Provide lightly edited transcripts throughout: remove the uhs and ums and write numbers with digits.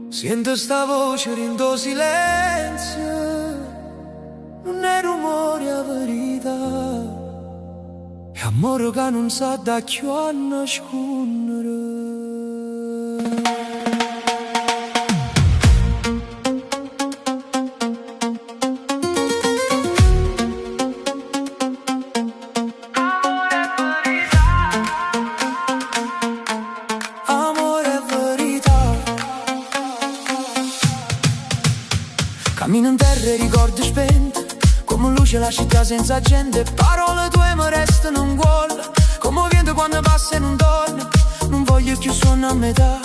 Siente 'sta voce dint' 'o silenzio, nun è rumore 'a verità. È ammore ca nun s'ha da cchiù annasconnere. Amore e verità. Cammino 'nterra 'e ricordi spenti, come luce la città senza gente. Parole tue mi restano 'ncuollo, come 'o viento quando passa e nun torna. Nun voglio cchiù suonno a metà,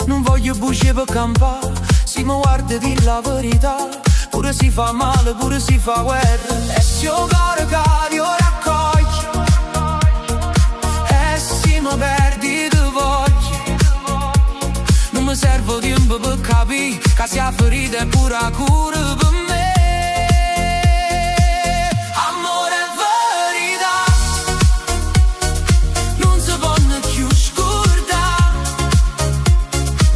nun voglio bugie per campà. Si mi guardi di la verità, pure si fa male, pure si fa guerra. E se 'o core cade 'o raccoglie, e si mi perdi te voglio. Nun me serve 'o tiempo per capì che si 'a ferita è pure 'a cura per me. Amore e verità nun se ponno cchiù scurdà.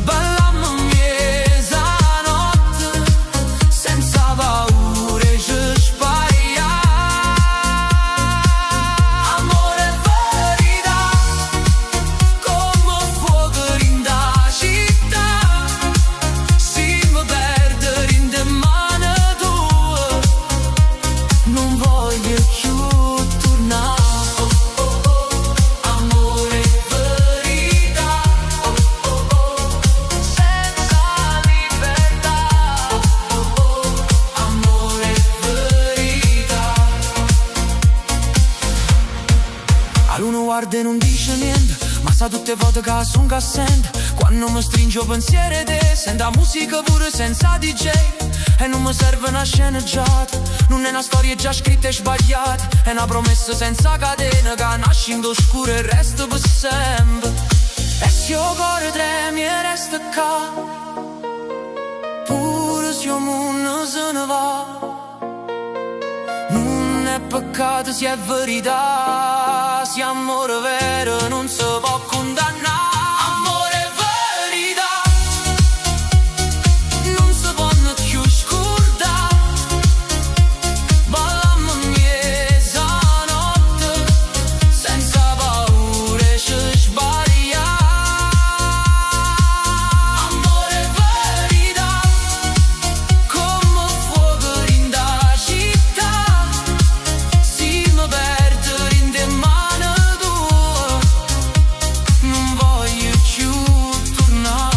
Ballammo 'mmiez' 'a notte senza paura 'e ce sbaglià. Amore e verità come 'o fuoco dint' 'a città. Si mi perdo dint' 'e mane tue, nun voglio cchiù turnà. Amore e verità, senza libertà. Amore e verità. 'A luna guarda e nun dice niente, ma sa tutte 'e vote che songo assente. Quando mi stringe 'o pensiero 'e te, sento 'a musica pure senza DJ. E nun mi serve una sceneggiata, nun è una storia già scritta e sbagliata. È una promessa senza catena che nasce in scuro e resta per sempre. E se 'o core trema e resta ccà, pure se 'o munno se ne va. Nun è peccato si è verità, si amore vero nun se può condannare. Amore e verità, nun se ponno cchiù scurdà. Ballammo 'mmiez' 'a notte, senza paura 'e ce sbaglià. Amore e verità, come 'o fuoco dint' 'a città. Si mi perdo dint' 'e mane tue, nun voglio cchiù turnà.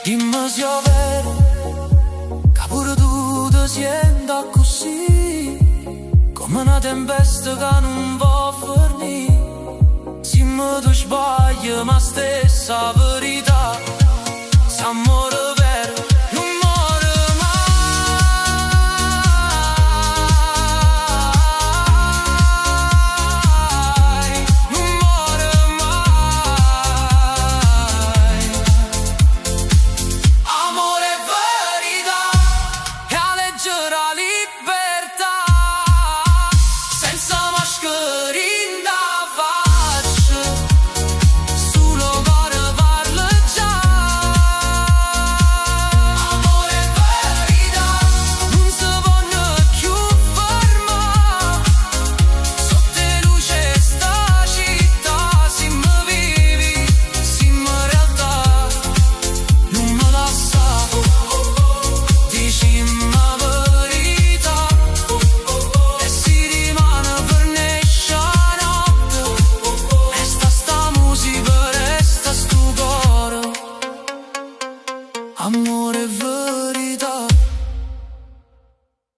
Dimmi se è vero che pure tu ti senti accussì, come una tempesta che nun vo' fernì. Si mi tu sbagli, ma stessa verità.